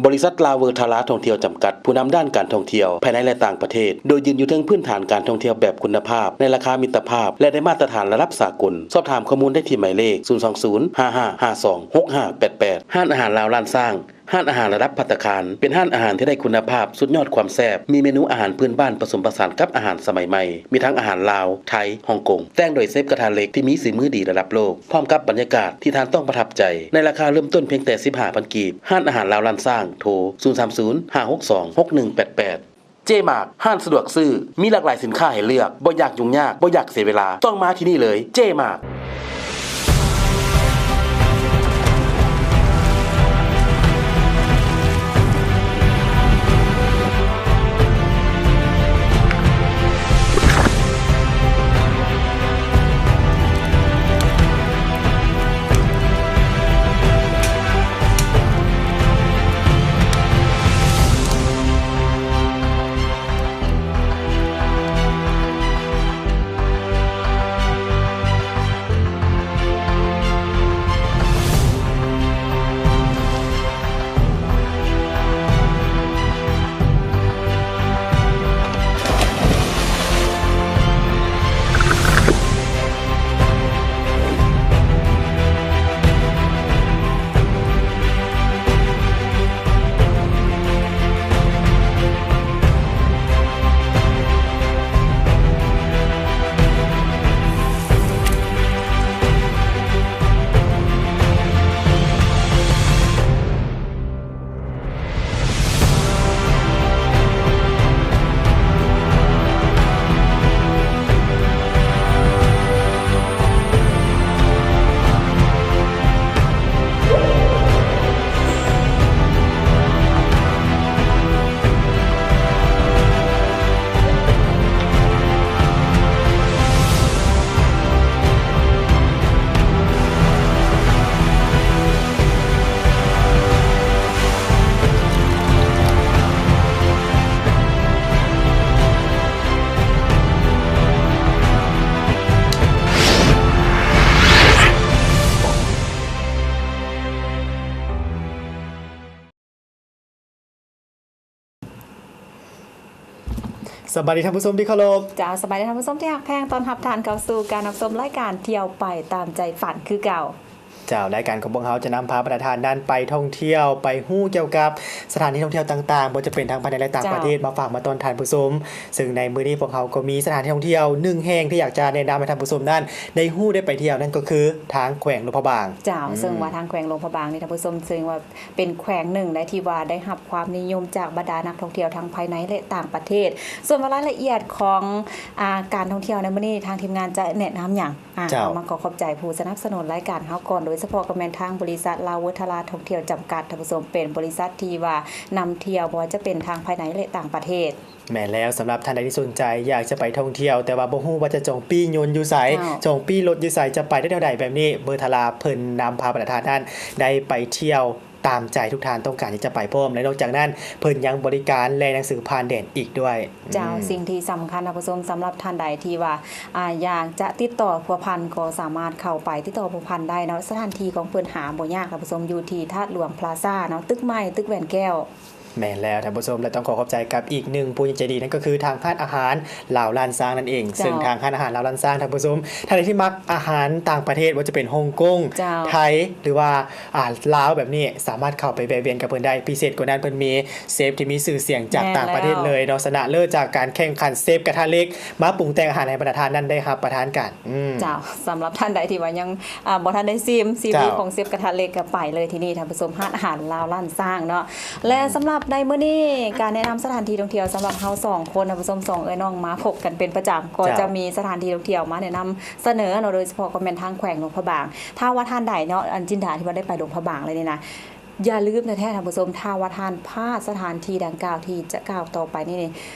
ບໍລິສັດລາວເວີທາລາທ່ອງທ່ຽວຈຳກັດ ຜູ້ນຳດ້ານການທ່ອງທ່ຽວພາຍໃນ ແລະ ຕ່າງປະເທດ ໂດຍຢືນຢູ່ເທິງພື້ນຖານການທ່ອງທ່ຽວແບບຄຸນນະພາບ ໃນລາຄາມິດຕະພາບ ແລະ ໄດ້ມາດຕະຖານລະດັບສາກົນ. ສອບຖາມຂໍ້ມູນໄດ້ທີ່ໝາຍເລກ ສູນສອງສູນ ຫ້າຫ້າຫ້າສອງ ຫົກຫ້າແປດແປດ. ຮ້ານອາຫານລາວລ້ານຊ້າງ ຮ້ານອາຫານລະດັບພັດຕາຄານ ເປັນຮ້ານອາຫານທີ່ໄດ້ຄຸນນະພາບສຸດຍອດຄວາມແຊບ, ມີເມນູອາຫານພື້ນບ້ານປະສົມປະສານກັບອາຫານສະໄໝໃໝ່, ມີທັງອາຫານລາວ, ໄທ, ຮົງກົງ, ແຕ່ງໂດຍເຊຟກະທະເຫຼັກທີ່ມີສີມືດີລະດັບໂລກ, ພ້ອມກັບບັນຍາກາດທີ່ທ່ານຕ້ອງປະທັບໃຈ. ໃນລາຄາເລີ່ມຕົ້ນພຽງແຕ່ສິບຫ້າພັນກີບ, ຮ້ານອາຫານລາວລ້ານຊ້າງ ໂທ ສູນສາມສູນ ຫ້າຫົກສອງ ຫົກໜຶ່ງແປດແປດ. ເຈມາກ ຮ້ານສະດວກຊື້ ມີຫຼາກຫຼາຍສິນຄ້າໃຫ້ເລືອກ, ບໍ່ຢາກຫຍຸ້ງຍາກ, ບໍ່ຢາກເສຍເວລາ, ຕ້ອງມາທີ່ນີ້ເລີຍ ເຈມາກ. ສະບາຍດີທ່ານຜູ້ຊົມທີ່ເຄົາລົບ. ເຈົ້າ ສະບາຍດີທ່ານຜູ້ຊົມທີ່ຮັກແພງ, ຕ້ອນຮັບທ່ານເຂົ້າສູ່ການຮັບຊົມລາຍການທ່ຽວໄປຕາມໃຈຝັນຄືເກົ່າ. ເຈົ້າ ລາຍການຂອງພວກເຮົາຈະນຳພາບັນດາທ່ານນັ້ນໄປທ່ອງທ່ຽວ, ໄປຮູ້ກ່ຽວກັບສະຖານທີ່ທ່ອງທ່ຽວຕ່າງໆ, ບໍ່ວ່າຈະເປັນທັງພາຍໃນ ແລະ ຕ່າງປະເທດ, ເຈົ້າ ມາຝາກມາຕ້ອນທ່ານຜູ້ຊົມ. ເຊິ່ງໃນມື້ນີ້ພວກເຮົາກໍມີສະຖານທີ່ທ່ອງທ່ຽວໜຶ່ງແຫ່ງທີ່ຢາກຈະແນະນຳໃຫ້ທ່ານຜູ້ຊົມນັ້ນໄດ້ຮູ້ໄດ້ໄປທ່ຽວ, ນັ້ນກໍຄືທາງແຂວງຫຼວງພະບາງ. ເຈົ້າ ອືມ ເຊິ່ງວ່າທາງແຂວງຫຼວງພະບາງນີ້ ທ່ານຜູ້ຊົມ ເຊິ່ງວ່າ ເປັນແຂວງໜຶ່ງໃດທີ່ວ່າໄດ້ຮັບຄວາມນິຍົມຈາກບັນດານັກທ່ອງທ່ຽວທັງພາຍໃນ ແລະ ຕ່າງປະເທດ. ສ່ວນວ່າລາຍລະອຽດຂອງ ອາ ການທ່ອງທ່ຽວໃນມື້ນີ້ ທາງທີມງານຈະແນະນຳຫຍັງ? ອາ ເຈົ້າ ເຮົາມາຂໍຂອບໃຈຜູ້ສະໜັບສະໜູນລາຍການເຮົາກ່ອນ, ໂດຍສະເພາະກໍແມ່ນທາງບໍລິສັດລາວເວີທາລາທ່ອງທ່ຽວຈຳກັດ ທ່ານຜູ້ຊົມ, ເປັນບໍລິສັດທີ່ວ່ານຳທ່ຽວ ບໍ່ວ່າຈະເປັນທາງພາຍໃນ ແລະ ຕ່າງປະເທດ. ແມ່ນແລ້ວ, ສຳລັບທ່ານໃດທີ່ສົນໃຈຢາກຈະໄປທ່ອງທ່ຽວ ແຕ່ວ່າບໍ່ຮູ້ວ່າຈະຈອງປີ້ຍົນຢູ່ໃສ, ເຈົ້າ ຈອງປີ້ລົດຢູ່ໃສ, ຈະໄປໄດ້ແນວໃດແບບນີ້, ເວີທາລາເພິ່ນນຳພາບັນດາທ່ານນັ້ນໄດ້ໄປທ່ຽວ ຕາມໃຈທຸກທ່ານຕ້ອງການທີ່ຈະໄປພ້ອມ ແລະ ນອກຈາກນັ້ນເພິ່ນຍັງບໍລິການແລ່ໜັງສືຜ່ານແດນອີກດ້ວຍ. ເຈົ້າ ອືມ ສິ່ງທີ່ສຳຄັນທ່ານຜູ້ຊົມ ສຳລັບທ່ານໃດທີ່ວ່າ ອາ ຢາກຈະຕິດຕໍ່ພົວພັນ ກໍສາມາດເຂົ້າໄປຕິດຕໍ່ພົວພັນໄດ້ເນາະ. ສະຖານທີ່ຂອງເພິ່ນຫາບໍ່ຍາກທ່ານຜູ້ຊົມ ຢູ່ທີ່ທາດຫຼວງພລາຊາເນາະ, ຕຶກໃໝ່ ຕຶກແວ່ນແກ້ວ. ແມ່ນແລ້ວທ່ານຜູ້ຊົມ ແລະ ຕ້ອງຂໍຂອບໃຈກັບອີກໜຶ່ງຜູ້ໃຫຍ່ໃຈດີ ນັ້ນກໍຄືທາງຮ້ານອາຫານລາວລ້ານຊ້າງນັ້ນເອງ. ເຈົ້າ ເຊິ່ງທາງຮ້ານອາຫານລາວລ້ານຊ້າງ ທ່ານຜູ້ຊົມ ທ່ານໃດທີ່ມັກອາຫານຕ່າງປະເທດ ບໍ່ວ່າຈະເປັນຮົງກົງ ເຈົ້າ ໄທ ຫຼືວ່າ ອ່າ ລາວແບບນີ້ ສາມາດເຂົ້າໄປແວະວຽນກັບເພິ່ນໄດ້. ພິເສດກວ່ານັ້ນ ເພິ່ນມີເຊຟທີ່ມີຊື່ສຽງຈາກຕ່າງປະເທດເລີຍເນາະ, ຊະນະເລີດຈາກການແຂ່ງຂັນເຊຟກະທະເຫຼັກ ມາປຸງແຕ່ງອາຫານໃຫ້ບັນດາທ່ານນັ້ນໄດ້ຮັບປະທານກັນ. ອືມ ເຈົ້າ ສຳລັບທ່ານໃດທີ່ວ່າຍັງ ອ່າ ບໍ່ທັນໄດ້ຊີມຊີວິດ ເຈົ້າ ຂອງເຊຟກະທະເຫຼັກ ກໍໄປເລີຍທີ່ນີ້ທ່ານຜູ້ຊົມ, ຮ້ານອາຫານລາວລ້ານຊ້າງເນາະ. ແລະ ອືມ ສຳລັບໃນມື້ນີ້ ການແນະນຳສະຖານທີ່ທ່ອງທ່ຽວສຳລັບເຮົາສອງຄົນ ທ່ານຜູ້ຊົມ, ສອງເອື້ອຍນ້ອງມາພົບກັນເປັນປະຈຳ ກໍ ເຈົ້າ ຈະມີສະຖານທີ່ທ່ອງທ່ຽວມາແນະນຳ ສະເໜີເນາະ, ໂດຍສະເພາະກໍແມ່ນທາງແຂວງຫຼວງພະບາງ. ຖ້າວ່າທ່ານໃດເນາະ ອັນຈິນດາທີ່ວ່າໄດ້ໄປຫຼວງພະບາງແລ້ວນີ້ນະ ຢ່າລືມແທ້ໆທ່ານຜູ້ຊົມ, ຖ້າວ່າທ່ານພາດສະຖານທີ່ດັ່ງກ່າວທີ່ຈະກ່າວຕໍ່ໄປນີ້ນີ້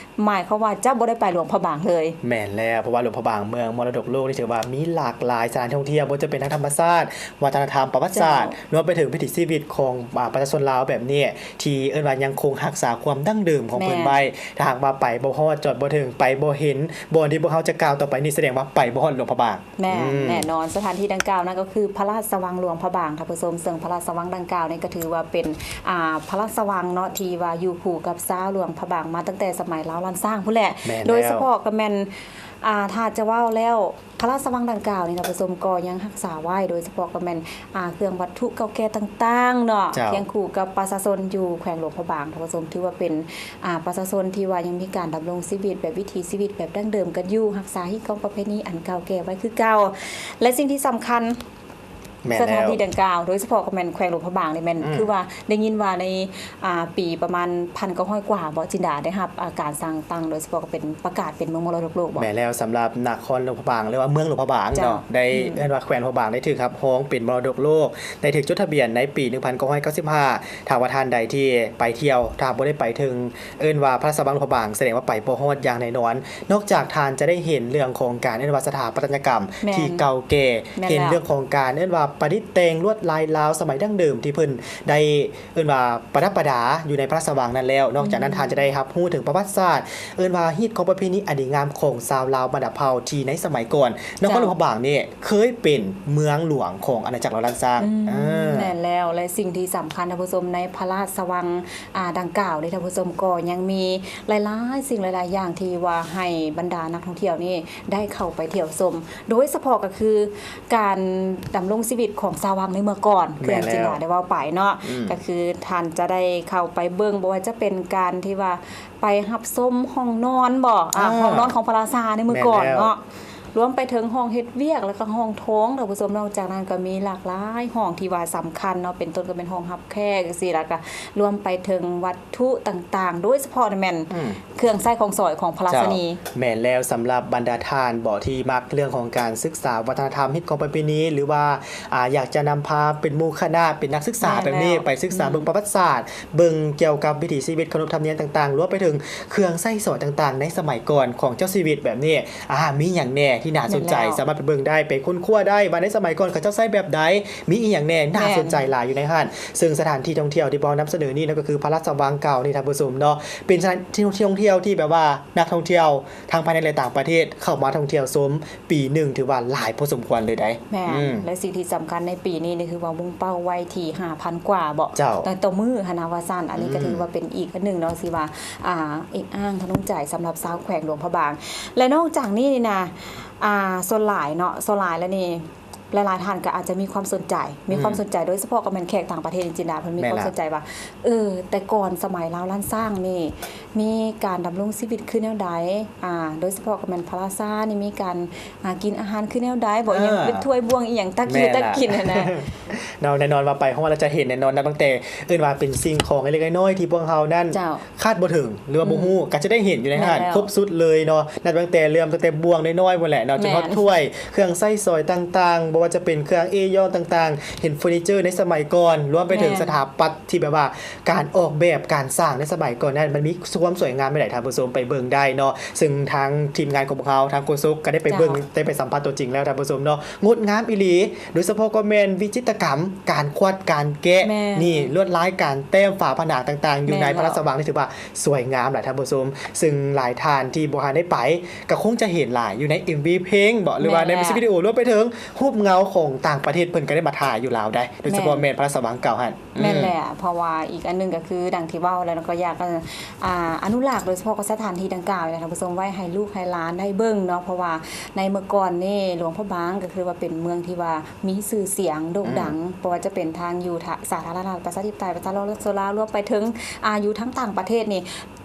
ໝາຍຄວາມວ່າຈະບໍ່ໄດ້ໄປຫຼວງພະບາງເລີຍ. ແມ່ນແລ້ວ, ເພາະວ່າຫຼວງພະບາງເມືອງມໍລະດົກໂລກນີ້ ຖືວ່າມີຫຼາກຫຼາຍສະຖານທີ່ທ່ອງທ່ຽວ, ບໍ່ວ່າຈະເປັນທາງທຳມະຊາດ, ວັດທະນະທຳ, ປະຫວັດສາດ, ເຈົ້າ ລວມໄປເຖິງວິຖີຊີວິດຂອງ ອາ ປະຊາຊົນລາວແບບນີ້ ທີ່ເອີ້ນວ່າຍັງຄົງຮັກສາຄວາມດັ້ງເດີມຂອງເພິ່ນ ແມ່ນ ໄວ້. ຖ້າຫາກວ່າໄປບໍ່ຮອດ ຈອດບໍ່ເຖິງ, ໄປບໍ່ເຫັນບ່ອນທີ່ພວກເຮົາຈະກ່າວຕໍ່ໄປນີ້ ສະແດງວ່າໄປບໍ່ຮອດຫຼວງພະບາງ. ແມ່ນ ອືມ ແນ່ນອນ, ສະຖານທີ່ດັ່ງກ່າວນັ້ນກໍຄືພະລາຊະວັງຫຼວງພະບາງ ທ່ານຜູ້ຊົມ, ເຊິ່ງພະລາຊະວັງດັ່ງກ່າວນີ້ກໍຖື ວ່າເປັນ ອ່າ ພະລາຊະວັງເນາະ ທີ່ວ່າຢູ່ຄູ່ກັບຊາວຫຼວງພະບາງມາຕັ້ງແຕ່ສະໄໝລາວລ້ານຊ້າງພຸ້ນແຫຼະ. ແມ່ນແລ້ວ ໂດຍສະເພາະກໍແມ່ນ ອ່າ ຖ້າຈະເວົ້າແລ້ວ ພະລາຊະວັງດັ່ງກ່າວນີ້ ທ່ານຜູ້ຊົມ ກໍຍັງຮັກສາໄວ້ ໂດຍສະເພາະກໍແມ່ນ ອ່າ ເຄື່ອງວັດຖຸເກົ່າແກ່ຕ່າງໆເນາະ ເຈົ້າ ຄຽງຄູ່ກັບປະຊາຊົນຢູ່ແຂວງຫຼວງພະບາງ ທ່ານຜູ້ຊົມ ຖືວ່າເປັນ ອ່າ ປະຊາຊົນທີ່ວ່າຍັງມີການດຳລົງຊີວິດແບບວິຖີຊີວິດແບບດັ້ງເດີມກັນຢູ່ ຮັກສາຮີດຄອງປະເພນີອັນເກົ່າແກ່ໄວ້ຄືເກົ່າ ແລະ ສິ່ງທີ່ສຳຄັນ ແມ່ນແລ້ວ ສະຖານທີ່ດັ່ງກ່າວ ໂດຍສະເພາະກໍແມ່ນແຂວງຫຼວງພະບາງນີ້ແມ່ນ ອືມ ຄືວ່າໄດ້ຍິນວ່າໃນ ອ່າ ປີປະມານພັນເກົ້າຮ້ອຍກວ່າບໍ ຈິນດາ ໄດ້ຮັບ ອ່າ ການສ້າງຕັ້ງ ໂດຍສະເພາະກໍເປັນປະກາດເປັນເມືອງມໍລະດົກໂລກບໍ? ແມ່ນແລ້ວ ສຳລັບນະຄອນຫຼວງພະບາງ ຫຼືວ່າເມືອງຫຼວງພະບາງເນາະ ເຈົ້າ ໄດ້ ອືມ ເອີ້ນວ່າແຂວງຫຼວງພະບາງໄດ້ຖືກຮັບຮອງເປັນມໍລະດົກໂລກ ໄດ້ຖືກຈົດທະບຽນໃນປີໜຶ່ງພັນເກົ້າຮ້ອຍເກົ້າສິບຫ້າ ຖ້າວ່າທ່ານໃດທີ່ໄປທ່ຽວ ຖ້າບໍ່ໄດ້ໄປເຖິງ ເອີ້ນວ່າພະລາຊະວັງຫຼວງພະບາງ ສະແດງວ່າໄປບໍ່ຮອດຢ່າງແນ່ນອນ. ນອກຈາກທ່ານຈະໄດ້ເຫັນເລື່ອງຂອງການ ເອີ້ນວ່າສະຖາປັດຕະຍະກຳ ແມ່ນ ທີ່ເກົ່າແກ່ ແມ່ນແລ້ວ ເຫັນເລື່ອງຂອງການ ເອີ້ນວ່າປະດິດແຕ່ງລວດລາຍລາວສະໄໝດັ້ງເດີມ ທີ່ເພິ່ນໄດ້ ເອີ້ນວ່າປະດັບປະດາຢູ່ໃນພະລາຊະວັງນັ້ນແລ້ວ. ນອກຈາກນັ້ນ ອືມ ທ່ານຈະໄດ້ຮັບຮູ້ເຖິງປະຫວັດສາດ ເອີ້ນວ່າຮີດຄອງປະເພນີອັນດີງາມຂອງຊາວລາວບັນດາເຜົ່າທີ່ໃນສະໄໝກ່ອນ ເຈົ້າ ນະຄອນຫຼວງພະບາງນີ້ເຄີຍເປັນເມືອງຫຼວງຂອງອານາຈັກລາວລ້ານຊ້າງ. ອືມ ເອີ ແມ່ນແລ້ວ ແລະ ສິ່ງທີ່ສຳຄັນ ທ່ານຜູ້ຊົມ ໃນພະລາຊະວັງ ອ່າ ດັ່ງກ່າວນີ້ ທ່ານຜູ້ຊົມ ກໍຍັງມີຫຼາຍໆສິ່ງຫຼາຍໆຢ່າງທີ່ວ່າໃຫ້ບັນດານັກທ່ອງທ່ຽວນີ້ໄດ້ເຂົ້າໄປທ່ຽວຊົມ ໂດຍສະເພາະກໍຄືການດຳລົງຊີວິດຂອງຊາວວັງໃນເມື່ອກ່ອນ ແມ່ນແລ້ວ ຄືຢ່າງຈິນດາໄດ້ເວົ້າໄປເນາະ ອືມ ກໍຄືທ່ານຈະໄດ້ເຂົ້າໄປເບິ່ງ ບໍ່ວ່າຈະເປັນການທີ່ວ່າໄປຮັບຊົມຫ້ອງນອນບໍ ອ່າ ອ່າ ຫ້ອງນອນຂອງພະລາຊາໃນເມື່ອກ່ອນເນາະ ແມ່ນແລ້ວ ລວມໄປເຖິງຫ້ອງເຮັດວຽກ ແລ້ວກໍຫ້ອງໂຖງ ທ່ານຜູ້ຊົມ. ນອກຈາກນັ້ນກໍມີຫຼາກຫຼາຍຫ້ອງທີ່ວ່າສຳຄັນເນາະ ເປັນຕົ້ນກໍແມ່ນຫ້ອງຮັບແຂກຈັ່ງຊີ້ ແລ້ວກໍລວມໄປເຖິງວັດຖຸຕ່າງໆ ໂດຍສະເພາະນັ້ນແມ່ນ ອືມ ເຄື່ອງໃຊ້ຂອງສອຍຂອງພະລາຊະນີ. ເຈົ້າ ແມ່ນແລ້ວ ສຳລັບບັນດາທ່ານບໍ ທີ່ມັກເລື່ອງຂອງການສຶກສາວັດທະນະທຳ ຮີດຄອງປະເພນີ ຫຼືວ່າ ອ່າ ຢາກຈະນຳພາເປັນໝູ່ຄະນະ ເປັນນັກສຶກສາແບບນີ້ ແມ່ນແລ້ວ ໄປສຶກສາເບິ່ງ ອືມ ປະຫວັດສາດ ເບິ່ງກ່ຽວກັບວິຖີຊີວິດ ຂະໜົບທຳນຽມຕ່າງໆ ລວມໄປເຖິງເຄື່ອງໃຊ້ສອຍຕ່າງໆໃນສະໄໝກ່ອນຂອງເຈົ້າຊີວິດແບບນີ້ ອ່າ ມີຫຍັງແດ່ທີ່ໜ້າສົນໃຈ ແມ່ນແລ້ວ ສາມາດໄປເບິ່ງໄດ້ ໄປຄົ້ນຄວ້າໄດ້ວ່າໃນສະໄໝກ່ອນເຂົາເຈົ້າໃຊ້ແບບໃດ ມີອີ່ຫຍັງແດ່ ໜ້າ ແມ່ນ ສົນໃຈຫຼາຍຢູ່ໃນຫັ້ນ. ເຊິ່ງສະຖານທີ່ທ່ອງທ່ຽວທີ່ພວກເຮົານຳສະເໜີນີ້ເນາະ ກໍຄືພະລາຊະວັງເກົ່ານີ້ ທ່ານຜູ້ຊົມເນາະ ເປັນສະຖານທີ່ທ່ອງທ່ຽວທີ່ແບບວ່ານັກທ່ອງທ່ຽວທັງພາຍໃນ ແລະ ຕ່າງປະເທດເຂົ້າມາທ່ອງທ່ຽວຊົມ ປີໜຶ່ງຖືວ່າຫຼາຍພໍສົມຄວນເລີຍໃດ໋. ແມ່ນ ອືມ ແລະ ສິ່ງທີ່ສຳຄັນໃນປີນີ້ນີ້ ຄືວ່າມຸ່ງເປົ້າໄວ້ທີ່ຫ້າພັນກວ່າບໍ ເຈົ້າ ຕໍ່ມື້ຫັ້ນນະວ່າຊັ້ນ. ອັນນີ້ກໍ ອືມ ຖືວ່າເປັນອີກອັນໜຶ່ງເນາະ ທີ່ວ່າ ອ່າ ເອກອ້າງທະນົງໃຈສຳລັບຊາວແຂວງຫຼວງພະບາງ. ແລະ ນອກຈາກນີ້ນີ້ນະ ອ່າ ສ່ວນຫຼາຍເນາະ ສ່ວນຫຼາຍແລ້ວນີ້ ຫຼາຍໆທ່ານກໍອາດຈະມີຄວາມສົນໃຈ ມີຄວາມ ອືມ ສົນໃຈ ໂດຍສະເພາະກໍແມ່ນແຂກຕ່າງປະເທດ ຈິນດາ ເພິ່ນມີ ແມ່ນ ຄວາມ ລະ ສົນໃຈວ່າ ເອີ ແຕ່ກ່ອນສະໄໝລາວລ້ານຊ້າງນີ້ ມີການດຳລົງຊີວິດຄືແນວໃດ ອ່າ ໂດຍສະເພາະກໍແມ່ນພະລາຊານີ້ມີການ ອ່າ ກິນອາຫານຄືແນວໃດບໍ ເອີ ອີ່ຫຍັງ ເປັນຖ້ວຍບ່ວງອີ່ຫຍັງ ຕັກຢູ່ ແມ່ນລະ ຕັກກິນຫັ້ນນະ. ເນາະ ແນ່ນອນວ່າໄປຮອດແລ້ວຈະເຫັນແນ່ນອນ ນັບຕັ້ງແຕ່ ເອີ້ນວ່າເປັນສິ່ງຂອງເລັກໆນ້ອຍໆທີ່ພວກເຮົານັ້ນ ເຈົ້າ ຄາດບໍ່ເຖິງ ຫຼືວ່າ ອືມ ບໍ່ຮູ້ ກໍຈະໄດ້ເຫັນຢູ່ໃນຫັ້ນ ແມ່ນແລ້ວ ຄົບຊຸດເລີຍເນາະ ນັບຕັ້ງແຕ່ເລີ່ມຕັ້ງແຕ່ບ່ວງນ້ອຍໆພຸ້ນແຫຼະເນາະ ຈົນຮອດ ແມ່ນ ຖ້ວຍ ເຄື່ອງໃຊ້ສອຍຕ່າງໆ ບໍ່ວ່າຈະເປັນເຄື່ອງເອຢອງຕ່າງໆ ເຫັນເຟີນີເຈີໃນສະໄໝກ່ອນ ລວມໄປເຖິງ ແມ່ນ ສະຖາປັດທີ່ແບບວ່າການອອກແບບການສ້າງໃນສະໄໝກ່ອນນັ້ນ ມັນມີຄວາມສວຍງາມແນວໃດ ທ່ານຜູ້ຊົມໄປເບິ່ງໄດ້ເນາະ. ເຊິ່ງທາງທີມງານຂອງພວກເຮົາ ທາງໂຄສົກກໍໄດ້ໄປເບິ່ງ ເຈົ້າ ໄດ້ໄປສຳຜັດຕົວຈິງແລ້ວ ທ່ານຜູ້ຊົມເນາະ ງົດງາມອີ່ຫຼີ ໂດຍສະເພາະກໍແມ່ນວິຈິດຕະກຳ ການຂວາດການແກະ ແມ່ນ ນີ້ ລວດລາຍການແຕ້ມຝາຜະໜາງຕ່າງໆ ຢູ່ໃນ ແມ່ນແລ້ວ ພະລາຊະວັງນີ້ ຖືວ່າສວຍງາມຫຼາຍ ທ່ານຜູ້ຊົມ. ເຊິ່ງຫຼາຍທ່ານທີ່ບໍ່ທັນໄດ້ໄປ ກໍຄົງຈະເຫັນຫຼາຍຢູ່ໃນເອັມວີເພງບໍ ຫຼືວ່າໃນ ແມ່ນແລ້ວ ມິວສິກວິດີໂອ ລວມໄປເຖິງຮູບເງົາຂອງຕ່າງປະເທດ ເພິ່ນກໍໄດ້ມາຖ່າຍຢູ່ລາວໄດ໋ ໂດຍສະເພາະ ແມ່ນ ແມ່ນພະລາຊະວັງເກົ່າຫັ້ນ. ແມ່ນແຫຼະ ອືມ ເພາະວ່າອີກອັນໜຶ່ງກໍຄື ດັ່ງທີ່ເວົ້າແລ້ວເນາະ ກໍຢາກ ອ່າ ອະນຸລັກ ໂດຍສະເພາະກໍສະຖານທີ່ດັ່ງກ່າວນີ້ນະ ທ່ານຜູ້ຊົມ ໄວ້ໃຫ້ລູກໃຫ້ຫຼານໄດ້ເບິ່ງເນາະ ເພາະວ່າໃນເມື່ອກ່ອນນີ້ ຫຼວງພະບາງກໍຄືວ່າເປັນເມືອງທີ່ວ່າມີຊື່ສຽງໂດ່ງດັງ ອືມ ບໍ່ວ່າຈະເປັນທາງຢູ່ ທະ ສາທາລະນະລັດປະຊາທິປະໄຕ ປະຊາຊົນລາວ ລວມໄປເຖິງ ອ່າ ຢູ່ທັງຕ່າງປະເທດນີ້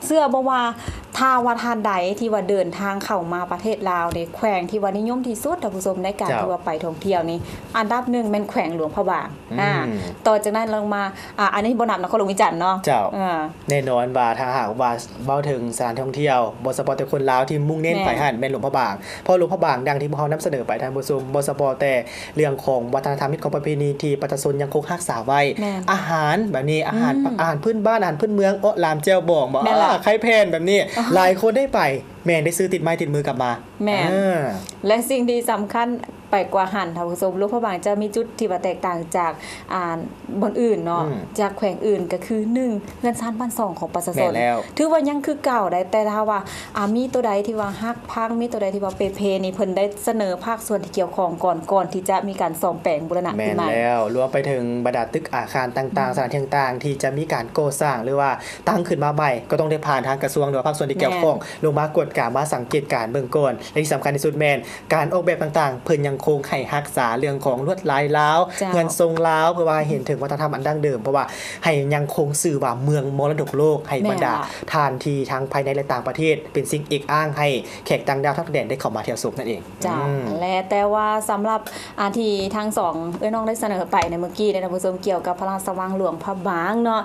ເຊື່ອບໍ່ວ່າ ຖ້າວ່າທ່ານໃດທີ່ວ່າເດີນທາງເຂົ້າມາປະເທດລາວນີ້ ແຂວງທີ່ວ່ານິຍົມທີ່ສຸດ ທ່ານຜູ້ຊົມ ໃນການ ເຈົ້າ ທີ່ວ່າໄປທ່ອງທ່ຽວນີ້ ອັນດັບໜຶ່ງແມ່ນແຂວງຫຼວງພະບາງ ອືມ ອ່າ ຕໍ່ຈາກນັ້ນລົງມາ ອ່າ ອັນນີ້ບໍ່ນັບນະຄອນຫຼວງວຽງຈັນເນາະ ເຈົ້າ ເອີ ແນ່ນອນວ່າຖ້າຫາກວ່າເວົ້າເຖິງສະຖານທີ່ທ່ອງທ່ຽວ ບໍ່ສະເພາະແຕ່ຄົນລາວທີ່ມຸ່ງເນັ້ນ ແມ່ນ ໄປຫັ້ນ ແມ່ນຫຼວງພະບາງ ເພາະຫຼວງພະບາງ ດັ່ງທີ່ພວກເຮົານຳສະເໜີໄປ ທ່ານຜູ້ຊົມ ບໍ່ສະເພາະແຕ່ ເລື່ອງຂອງວັດທະນະທຳ ຮີດຄອງປະເພນີທີ່ປະຊາຊົນຍັງຄົງຮັກສາໄວ້ ແມ່ນ ອາຫານແບບນີ້ ອາຫານ ອືມ ອາຫານພື້ນບ້ານ ອາຫານພື້ນເມືອງ ເອາະ ລາມ ແຈ່ວບອງບໍ ແມ່ນລະ ອ່າ ໄຂ່ແຜ່ນແບບນີ້ ອໍ ຫຼາຍຄົນໄດ້ໄປ ແມ່ນໄດ້ຊື້ຕິດໄມ້ຕິດມືກັບມາ ແມ່ນ ເອີ ແລະ ສິ່ງທີ່ສຳຄັນ ໄປກວ່າຫັ້ນ ທ່ານຜູ້ຊົມ, ຫຼວງພະບາງຈະມີຈຸດທີ່ວ່າແຕກຕ່າງຈາກ ອ່າ ບ່ອນອື່ນເນາະ ອືມ ຈາກແຂວງອື່ນ ກໍຄື ໜຶ່ງ ເຮືອນຊານບ້ານຊ່ອງຂອງປະຊາຊົນ ແມ່ນແລ້ວ ຖືວ່າຍັງຄືເກົ່າໄດ໋, ແຕ່ຖ້າວ່າ ອ່າ ມີໂຕໃດທີ່ວ່າຫັກພັງ ມີໂຕໃດທີ່ວ່າເປ່ເພນີ້ ເພິ່ນໄດ້ສະເໜີພາກສ່ວນທີ່ກ່ຽວຂ້ອງກ່ອນ ກ່ອນທີ່ຈະມີການສ້ອມແປງບູລະນະ ແມ່ນແລ້ວ ລວມໄປເຖິງບັນດາຕຶກອາຄານຕ່າງໆ ອືມ ສະຖານທີ່ຕ່າງໆ ທີ່ຈະມີການກໍ່ສ້າງ ຫຼືວ່າຕັ້ງຂຶ້ນມາໃໝ່ ກໍຕ້ອງໄດ້ຜ່ານທາງກະຊວງ ຫຼືວ່າພາກສ່ວນທີ່ກ່ຽວຂ້ອງ ແມ່ນ ລົງມາກວດກາ ມາສັງເກດການເບິ່ງກ່ອນ ແລະທີ່ສຳຄັນທີ່ສຸດແມ່ນ ການອອກແບບຕ່າງໆ ເພິ່ນຍັງຄົງໃຫ້ຮັກສາເລື່ອງຂອງລວດລາຍລາວ ເຈົ້າ ເຮືອນຊົງລາວ ເພື່ອວ່າໃຫ້ເຫັນເຖິງວັດທະນະທຳອັນດັ້ງເດີມ ເພາະວ່າໃຫ້ຍັງຄົງຊື່ວ່າເມືອງມໍລະດົກໂລກ ໃຫ້ບັນດາ ແມ່ນລະ ທ່ານທີ່ທັງພາຍໃນ ແລະຕ່າງປະເທດ ເປັນສິ່ງເອກອ້າງໃຫ້ແຂກຕ່າງດ້າວທັງແດນໄດ້ເຂົ້າມາທ່ຽວຊົມນັ້ນເອງ. ເຈົ້າ ອືມ ແລະ ແຕ່ວ່າສຳລັບ ອ່າ ທີ່ທັງສອງເອື້ອຍນ້ອງໄດ້ສະເໜີໄປໃນມື້ກີ້ນີ້ ທ່ານຜູ້ຊົມ ກ່ຽວກັບພະລາຊະວັງຫຼວງພະບາງເນາະ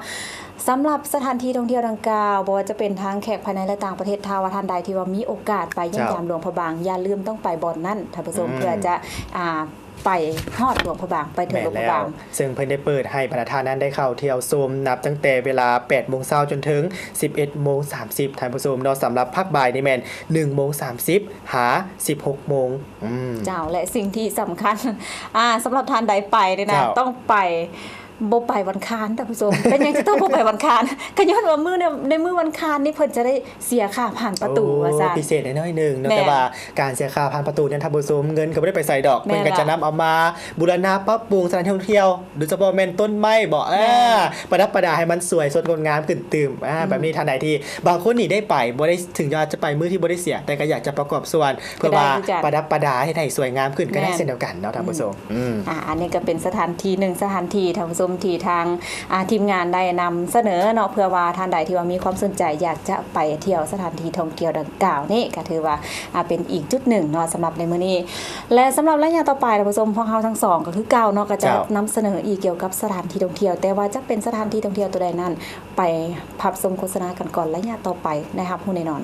ສຳລັບສະຖານທີ່ທ່ອງທ່ຽວດັ່ງກ່າວ ບໍ່ວ່າຈະເປັນທັງແຂກພາຍໃນ ແລະ ຕ່າງປະເທດ ຖ້າວ່າທ່ານໃດທີ່ວ່າມີໂອກາດໄປຢ້ຽມຢາມ ເຈົ້າ ຫຼວງພະບາງ ຢ່າລືມຕ້ອງໄປບ່ອນນັ້ນ ທ່ານຜູ້ຊົມ ອືມ ເພື່ອຈະ ອ່າ ໄປຮອດຫຼວງພະບາງ ໄປເຖິງຫຼວງພະບາງ ແມ່ນແລ້ວ ເຊິ່ງເພິ່ນໄດ້ເປີດໃຫ້ບັນດາທ່ານນັ້ນໄດ້ເຂົ້າທ່ຽວຊົມ ນັບຕັ້ງແຕ່ເວລາ ແປດໂມງເຊົ້າ ຈົນເຖິງ ສິບເອັດໂມງສາມສິບ ທ່ານຜູ້ຊົມເນາະ. ສຳລັບພາກບ່າຍນີ້ແມ່ນ ໜຶ່ງໂມງສາມສິບ ຫາ ສິບຫົກໂມງ. ອືມ ເຈົ້າ ແລະ ສິ່ງທີ່ສຳຄັນ ອ່າ ສຳລັບທ່ານໃດໄປນີ້ນະ ເຈົ້າ ຕ້ອງໄປ ບໍ່ໄປວັນຄານ ທ່ານຜູ້ຊົມ. ເປັນຫຍັງຈະຕ້ອງບໍ່ໄປວັນຄານ? ກໍຍ້ອນວ່າມື້ໃນ ໃນມື້ວັນຄານນີ້ເພິ່ນຈະໄດ້ເສຍຄ່າຜ່ານປະຕູ ໂອ້ ວ່າຊັ້ນ ພິເສດໜ້ອຍໜຶ່ງເນາະ ແມ່ນ ແຕ່ວ່າການເສຍຄ່າຜ່ານປະຕູນັ້ນ ທ່ານຜູ້ຊົມ ເງິນກໍບໍ່ໄດ້ໄປໃສດອກ ແມ່ນ ເພິ່ນກໍຈະນຳເອົາມາບູລະນະປັບປຸງສະຖານທີ່ທ່ອງທ່ຽວ ໂດຍສະເພາະແມ່ນຕົ້ນໄມ້ບໍ ແມ່ນ ອ່າ ປະດັບປະດາໃຫ້ມັນສວຍສົດງົດງາມຂຶ້ນຕື່ມ ອ່າ ອືມ ແບບນີ້ ທ່ານໃດທີ່ ບາງຄົນນີ້ໄດ້ໄປ ບໍ່ໄດ້ ເຖິງວ່າຈະໄປມື້ທີ່ບໍ່ໄດ້ເສຍ ແຕ່ກໍຢາກຈະປະກອບສ່ວນ ເພື່ອວ່າ ກໍໄດ້ຄືກັນ ປະດັບປະດາເຮັດໃຫ້ສວຍງາມຂຶ້ນ ແມ່ນ ກໍໄດ້ເຊັ່ນດຽວກັນເນາະ ທ່ານຜູ້ຊົມ. ອືມ ອືມ ອ່າ ອັນນີ້ກໍເປັນສະຖານທີ່ໜຶ່ງ ສະຖານທີ່ ທ່ານຜູ້ຊົມ ທີ່ທາງ ອ່າ ທີມງານໄດ້ນຳສະເໜີເນາະ ເພື່ອວ່າທ່ານໃດທີ່ວ່າມີຄວາມສົນໃຈຢາກຈະໄປທ່ຽວສະຖານທີ່ທ່ອງທ່ຽວດັ່ງກ່າວນີ້ ກໍຖືວ່າ ອ່າ ເປັນອີກຈຸດໜຶ່ງເນາະ ສຳລັບໃນມື້ນີ້ ແລະ ສຳລັບໄລຍະຕໍ່ໄປ ທ່ານຜູ້ຊົມ ພວກເຮົາທັງສອງກໍຄືເກົ່າເນາະ ກໍຈະ ເຈົ້າ ນຳສະເໜີອີກກ່ຽວກັບສະຖານທີ່ທ່ອງທ່ຽວ ແຕ່ວ່າຈະເປັນສະຖານທີ່ທ່ອງທ່ຽວໂຕໃດນັ້ນ ໄປຮັບຊົມໂຄສະນາກັນກ່ອນ ໄລຍະຕໍ່ໄປໄດ້ຮັບຮູ້ແນ່ນອນ.